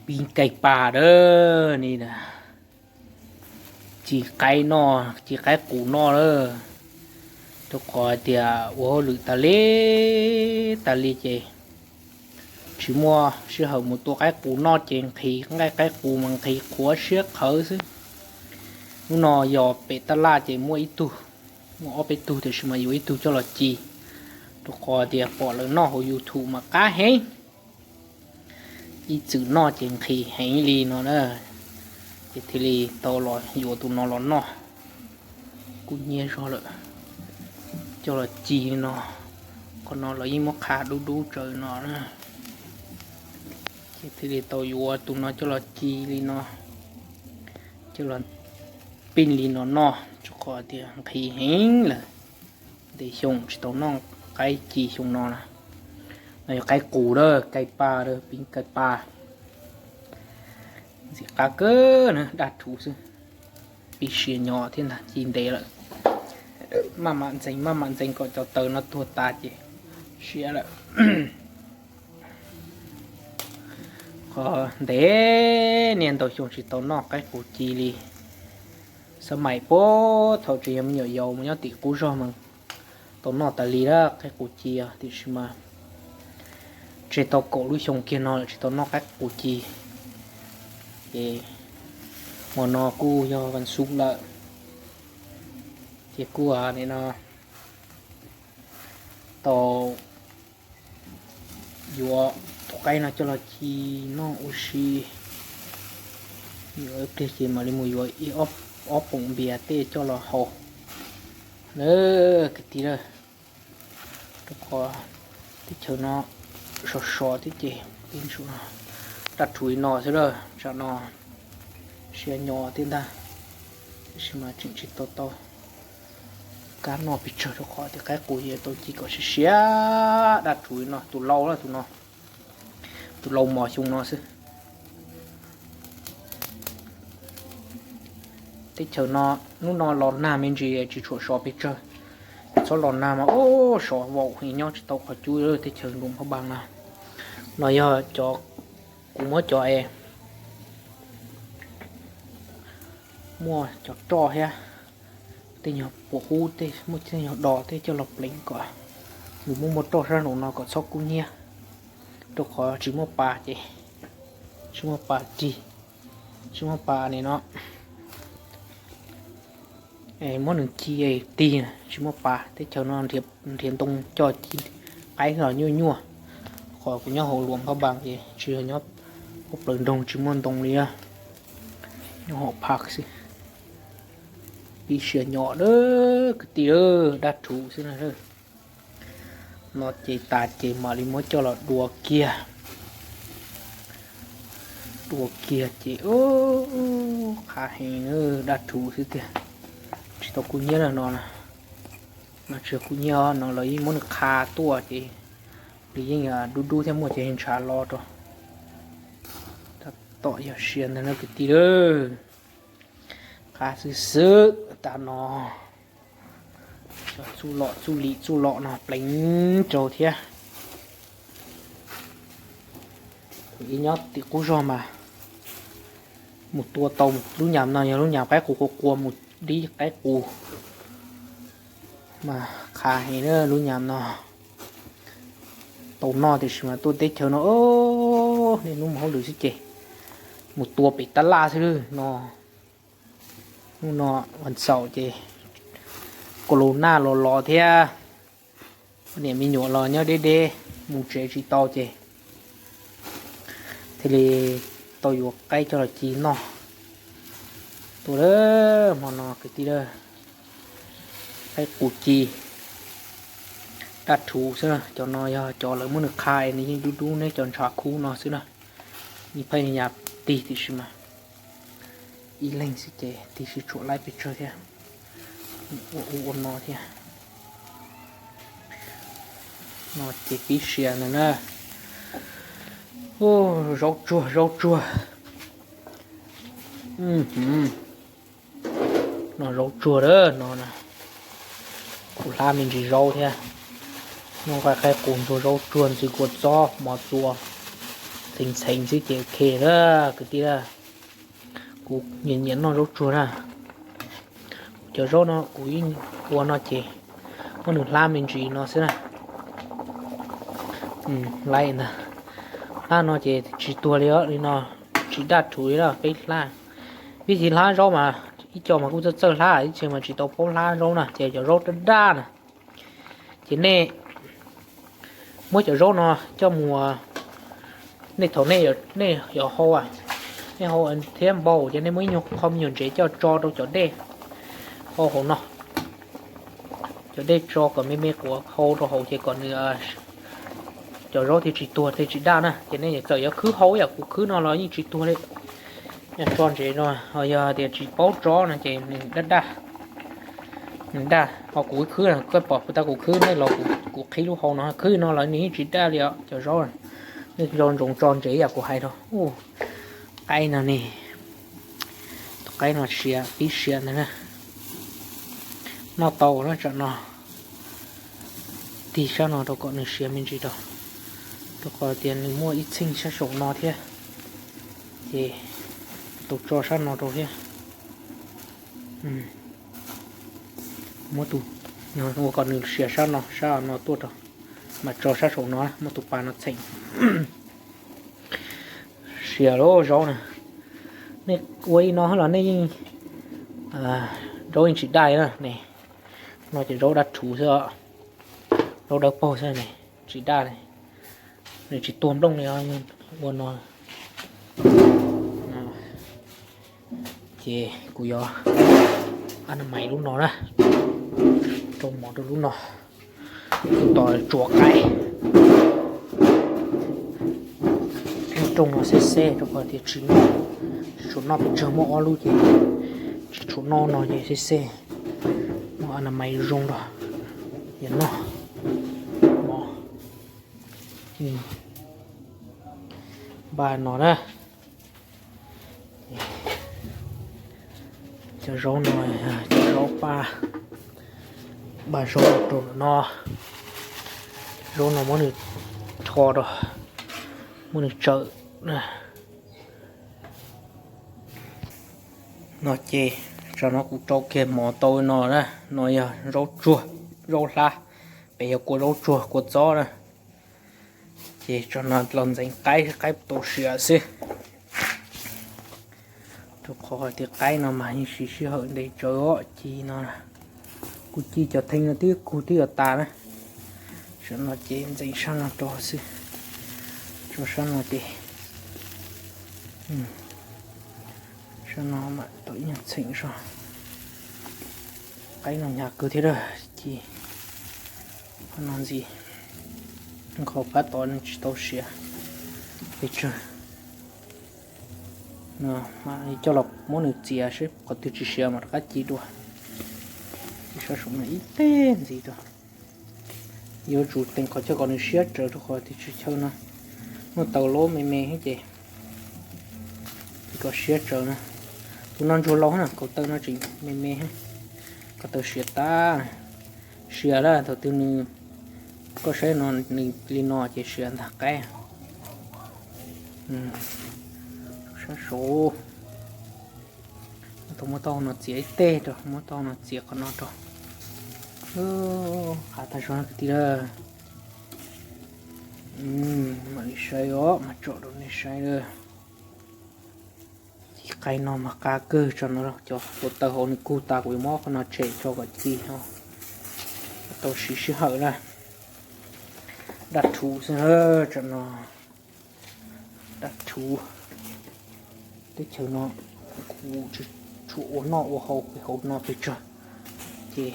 Pib kaij pa lawm ni, ci qaib noj, ci qaib qus noj lawm. Rau qhov tias ua hauj lwm tas li tas li ces tsis muaj sij hawm mus tua qaib qus noj ces nqhis nqaij qaib qus mas nqhis qhuav siab qhawv xwb. Hnub no yog pem tab laj ces muaj ib tug, muaj ob peb tug tiam sis mas yuav ib tug coj los ci, rau qhov tias pom lawv noj hauv YouTube mas qab heev. Ib txwm noj ces nqhis heev li no na, ces thiaj li tau los yuav tus no los noj. Kuj nyiab zog lawm, coj los ci li no. Qhov no los yeej muab qha dub dub tsawv no na, ces thiaj li tau yuav tus no coj los ci li no, coj los pij li no noj, rau qhov tias nqhis heev lawm. Ntev xyoo tsis tau noj qaib ci xyoo no na. No yog qaib qus lawm, kaij pa lawm, pib kaij pa. Ntxim qab kawg na, daj rhuv xwb. Pib siav nyo thiab ntag, ci ntev lawm. Maj mam ntxeev maj mam ntxeev kom cov taws no tuag tas ces siav lawm. Qhov ntev niaj ntau xyoo tsis tau noj qaib qus ci li. Xab maim puag thaum tseem yog me nyuam yaus mus nyob tim qub zog mas tau noj tas li lawm qaib qus ci, tiam sis mas tseg tau kaum lub xyoo kiag no lawm tsis tau noj qaib qus ci. Es hmo no kuj yog vas xuv lawm, ces kuj nim no tau yuav tus qaib no coj los ci noj ua si. Yuav ib pliag ces mam li mus yuav ib ob poom npias tej coj los haus na kwv tij lawm. Rau qhov teb chaws no sov sov thiab ces peb ntsuav daj rhuv li no xwb lawm, tsam no siav nyo thiab ntag. Tiam sis mas tseem tsis tau tau kab noj pes tsawg rau qhov tias qaib qus yuav tau ci kom siav siav daj rhuv li no. Tus lau lawm tus no, tus lau mos xyoo no xwb. Teb chaws no hnub no los nag me ntsis tsis tshua sov pes tsawg. Txhob los nag mas ub sov vaum heev, nyob tsis tau qhov cub. Teb chaws Luam Phaj Npas no, no yog cov, kuv muab cov es muaj cov roj thiab tej nyuag puas hub tej, muaj tej nyuag dos tej coj los pleev kom nws muaj muaj roj sab nraum no kom txhob kub hnyiab, rau qhov tsis muaj pas ces, tsis muaj pas rig, tsis muaj pas nim no muab nws ci tig, tsis muaj pas. Teb chaws no nrhiav ntoo coj ci qaib los nyuaj nyuaj, qhov kuv nyob hauv Luam Phaj Npas ces tsis yog nyob hauv plawv nroog tsis muaj ntoo li, nyob hauv phaj xwb. Pib siav nyo lawm kwv tij, daj rhuv xwb na. No ces tas ces mam li muab coj los dua kiag. Dua kiag ces qhav heev, daj rhuv xwb tiag, tsis tau kub hnyiab no na. No tsis yog kub hnyiab no, lawv yeej muab nws qha tuaj ces nws yeej dub dub thiab, muaj cov ntshav los rau. Tab tom yog siav ntag na kwv tij lawm. Qab xwb xwb tas no. Cov txuj lom txuj lim txuj lom no pleev rau thiab. Ib nyob tim qub zog mas mus tua tau lub nyam no, yog lub nyam qaib qus qua qua mus dib qaib qus mas qhav heev lub nyam no. Tau noj tiam sis mas tuaj teb chaws no niaj hnub mus hauj lwm xwb ces mus tua pem tab laj xwb no. Hnub no vas xaum ces corona los los thiab, niam me nyuam los nyob deb deb, mus tsev tsis tau ces thiaj li tau yuav qaib coj los ci noj. Tua lawm hmo no kwv tij lawm, qaib qus ci daj rhuv xwb na. Cov no yog cov lawv muab nws qha es nws yeej dub dub neb cov ntshav khub no xwb na. Nws pheej yam tig tiam sis mas ib leeg xwb ces tig tsis tshua laib pes tsawg thiab. Ua ub ua no thiab. No ces pib siav ntag na. Zaub tsuag zaub tsuag. No zaub tsuag lawm no. Kuv hlab me ntsis zaub thiab. Noj nqaij qaib qus ntxuag zaub tsuag ntxwv kua txob mov txua. txheev txheev xwb ces ok na kwv tij na. Kuv nyiam nyiam noj zaub tsuag na. Cov zaub no kuv ib ua no ces muab nws hlab me ntsis no xwb na. Hlab no ces tsis tuag li os, li no tsis daj rhuv li na peb hlab. Vim tsis hlab zaub mas ib co mas kuj txawj txawj hlab, ib txhia mas tsis tau paub hlab zaub na ces cov zaub daj daj na. Ces nej muab cov zaub no coj mus, nej thaum nej yuav hau, nej hau thiab npau ces nej muab ib nyuag qho me nyuam ntsev coj tso rau cov dej hau hauv no. Cov dej tso kom me me quav hau rau hauv ces kom nws, cov zaub thiaj tsis tuag thiaj tsis daj na. Ces nej txawm yuav khwb hau ib yam kuv khwb no los yeej tsis tuag li. Yog tso ntsev no, yog tias tsis paub tso no ces nws daj daj. Nws daj, ho kuv khwb, koj pom kuv tau kuv khwb nej los kuv qhib lub hau no, khwb no los nws yeej tsis daj li os cov zaub. Nej zoo ntsoov tso ntsev yam kuv hais rau. Qaib no ne, tus qaib no siav pib siav ntag na. Noj tau na tsam no. Tig sab no rau kom nws siav me ntsis rau, rau qhov tias nws muaj ib txheej sab saum no thiab. Ces tau tso sab no rau thiab. Muab tus, ua kom nws siav sab no, sab no tuaj rau, mas tso sab saum no, muab tus pas no txheem. Siav lub zaub na, nej ua li no los nej yeej, zaub yeej tsis daj li na ne. No ces zaub daj rhuv xwb os, zaub dawb paug xwb ne, tsis daj li. Nws tsis tuag nplooj li os, ua no. Ces kuv yuav a na maiv lub no na, rau mov rau lub no, tus tos tsuav qaib. Rooj no xeb xeb rau qhov tias tsis noj, tsis tshua noj pes tsawg, muaj ob lub ces tsis tshua noj no ces xeb xeb. Muab a na maiv zoo los yog noj mov. Npaj no na, cov zaub no, cov zaub paj, npaj zaub rau no. Zaub no muab nws rho rau, muab nws tsawm. No ces tsam no kuv rau kiag mov tau no na, no yog zaub tsuag, zaub hlab, pem yog kua zaub tsuag kua txob na. Ces tsam no los ntxeev qaib, qaib tau siav xwb. Rau qhov tias qaib no mas yeej siv sij hawm ntev tsawv os, ci no, kuv ci cov thee no twb kug twb yuav tas na. Tsam no ces ntxeev sab no rau xwb, tso sab no ces, sab no mam tau ib nyuag txheem zog. Qaib no hnyav kawg thiab, ci no ntxiv, qhov phab tod nws tsis tau siav pes tsawg. Mam li coj los muab nws txiav seb qhov twg tsis siav mam rov qab ci dua. Sab saum no ib teg ntxiv rau. Yuav tsum teem qhov chaw kom nws siab tsawv rau qhov tias chaw no muaj taws lub me me thiab ces kom siab tsawv na. Tus no ntsuag laus na, kaum tawm no tseem me me, kaum tawm siav tas, siav lawm thaum twg nws, koj saib no, nws li no ces siav ntag qaib. Sab saud, muab taub hau no txiav ib teg rau, muab taub hau no txiav qhov no rau. Qab tag zog kwv tij lawm. Mam li saib os, mam tsom rau nej saib lawm. Ci qaib no mas qab kawg, tsam no cov hluav taws hauv nws kug tas kuv yuav muab qhov no tshem tso kom ci no, tau siv sij hawm na. Daj rhuv xwb na, tsam no daj rhuv. Teb chaws no kuv tsis tshua ua noj ua haus pem hauv no pes tsawg, ces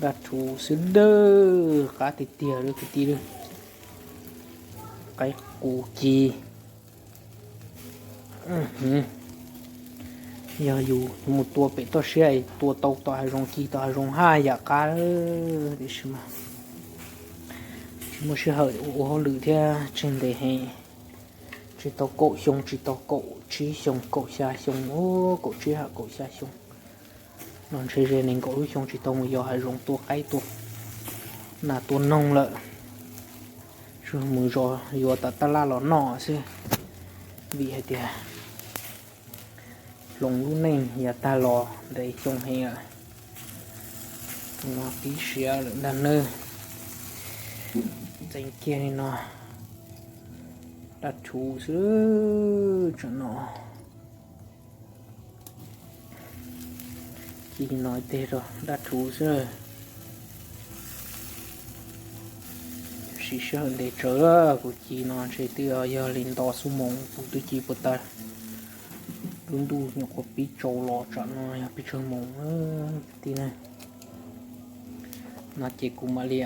daj rhuv xwb dawb, qab tiag tiag li kwv tij li. Qaib qus ci. Yog yus mus tua pem toj siab es tua tau tom hav zoov, ci tom hav zoov haj yam qab, tiam sis mas tsis muaj sij hawm ua hauj lwm thiab tseg ntev heev. Tsis tau kaum xyoo, tsis tau kaum tsib xyoo, kaum xya xyoo, kaum tsib ha kaum xya xyoo no ntshe ze nees nkaum lub xyoo tsis tau mus yos hav zoov tua qaib tua nas tua noog lawm. Mus zov yuav tom tab laj los noj xwb, vim hais tias hloov lub neej yav tag los ntev xyoo heev lawm. No pib siav lawm ntag nawb. Ntxeev kiag li no, daj rhuv xwb tsam no. Ci no tej daj rhuv xwb. Siv sij hawm ntev tsawv, kuv ci no ntshe twb yog li nto xuab moos kuv twb ci puas tas. Lub ntuj nyuam qhuav pib tsaus los tsam no yog peb tsawg moos ti na. No ces kuv mam li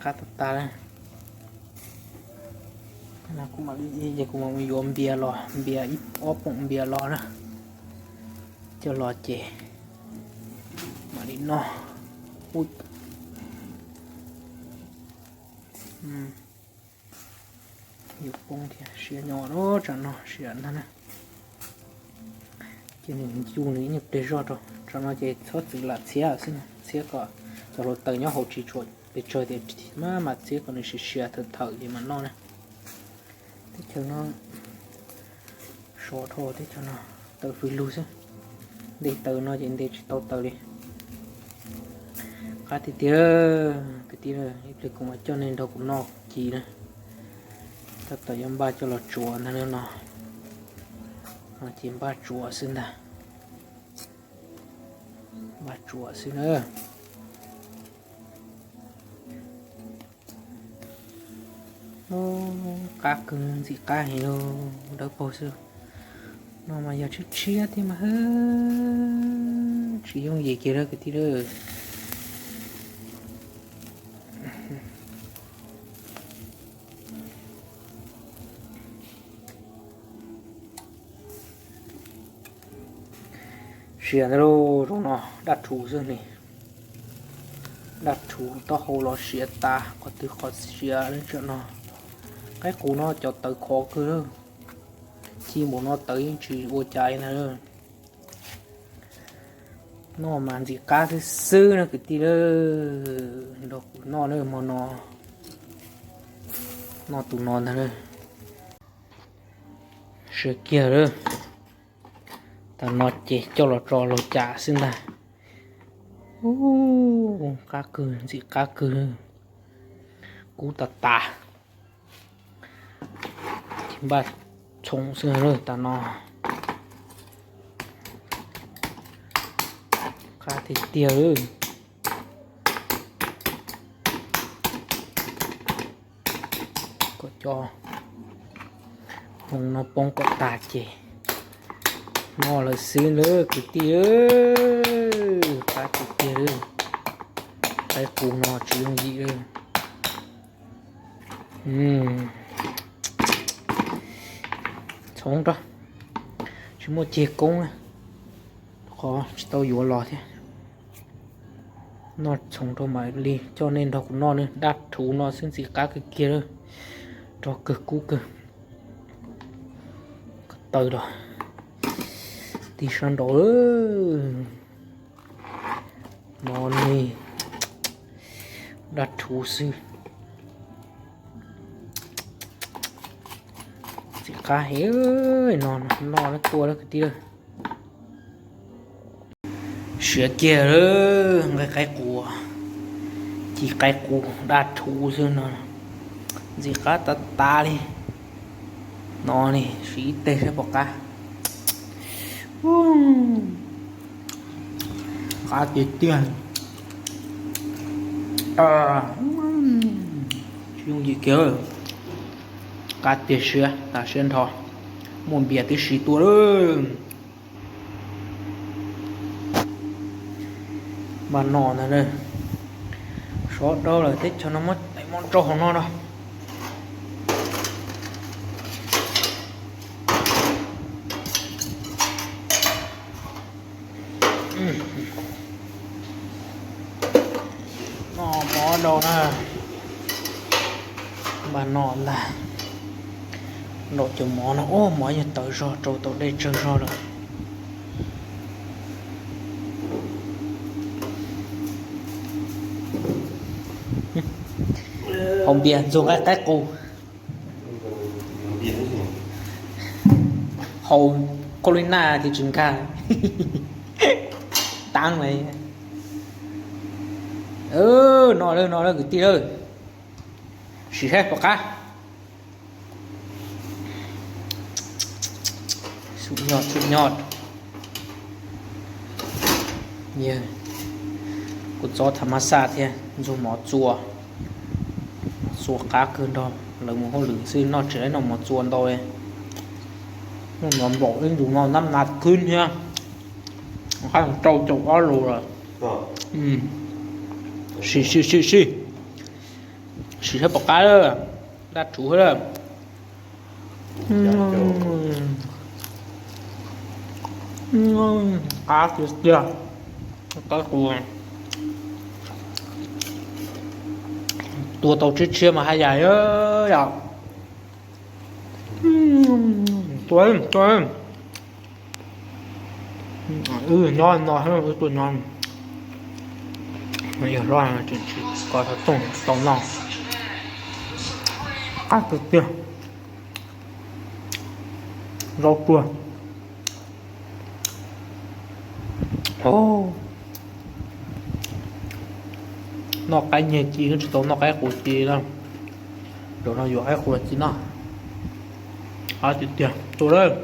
qab tag tag na, kuv mam li, ces kuv mam yuav npias los, npias ib ob poom npias los na, coj los ces mam li noj. Yuav poob thiab, siav nyob tsam no siav ntag na. Ces nws ncu nws ib nyuag pliag zog rau tsam no ces txhob txwm lam txhiab xwb, txhiab kom cov hluav taws nyob hauv tsis tshua pes tsawg tias maj mam txhiab kom nws siav siav thawm thawm ces mam noj na. Teb chaws no sov dhau, teb chaws no taws fws lug xwb. Nte taws no ces nte tsis tau taws li. Qab tiag tiag, kwv tij, ib pliag kuv mam coj nej nrog kuv noj ci na. Tab tom yuav npaj coj los tsuav ntag no. Ces npaj tsuav xwb ntag. Npaj tsuav xwb na. Qab kawg, ntxim qab heev lauj, dawb paug xwb. No mas yog tshiab tshiab thiab mas hwb, tsis yooj yim kiag lawm kwv tij lawm. Siav ntawd lauj, zoo no daj rhuv xwb ni. Daj rhuv taub hau los siav tas qhov twg qhov siav li tsam no. Qaib qus no cov tawv khov kawg lawm, ci npaum no tawv yeej tsis ua cas li ntag. Noj mas ntxim qab xwb xwb na kwv tij lawm, nrog kuv noj na hmo no. Noj tus no ntag na. Siav kiag lawm. Tam no ces coj los tso laug cas xwb ntag. Ub, qab kawg, ntxim qab kawg, kub tas tas. Ces npaj txhoov xwb lawm tam no. Qab tiag tiag lawm. Kom cov hmoov no poob kom tag ces noj lawm xwb lawm kwv tij. Qab tiag tiag lawm. Qaib qus no tsis yooj yim lawm. Txhoov rau, tsis muaj ceg koob na, qhov tsis tau yuav los thiab. Noj txhoov rau mam li coj nej nrog kuv noj na, daj rhuv no xwb ntxim qab kawg kiag lawm, rog kawg kub kawg. Ko taw los tig sab nraud. No ne, daj rhuv xwb. Ntxim qab heev, no noj tuaj lawm kwv tij lawm. Siav kiag lawm, nqaij qaib qus, ci qaib qus daj rhuv xwb no, ntxim qab tas tas li. No ne, siv ib teg saib puas qab. Qab tiag tiag. Tsis yooj yim kiag, qab tiag siab tas siab nrho, muaj npias tib si tuaj lawm. Mas no ntag, sov dhau lawm teb chaws no muab tais mov rau hauv no no. Noj mov dhau na. Mas no ntag, nraum cov mov no, ub, mov yog tawv zog rau tau dej tsawg zog lawm. Haus npias ntxuag qaib qaib qus, haus koj li naj thiaj tsis nkag taab li. No lawm, no lawm kwv tij lawm, sim saib puas qab. Sub nyo, sub nyo. Kuv txob thav mab xaj thiab ntxuag mov txua, txua qab kawg nrog lawv mus hauj lwm xwb, noj tsis noj mov txua ntau. Noj mov nplaum ib ntus no nab na khwb thiab, qab rau caum ob lus lawm. Sim sim sim sim, sim saib puas qab lawm, daj rhuv lawm. Qab tiag tiag. Qaib qus tua tau tshiab tshiab mas haj yam yom. Tua, tua. Wb nyob no, wb tuaj nyob. Yog hlob tseem tsis kov xov tooj tau noj. Qab tiag tiag. Zaub tuag. Noj qaib nyiag ci, tsis tau noj qaib qus ci na. Zaum no yuav qaib qus ci noj. Qab tiag tiag, tua lawm.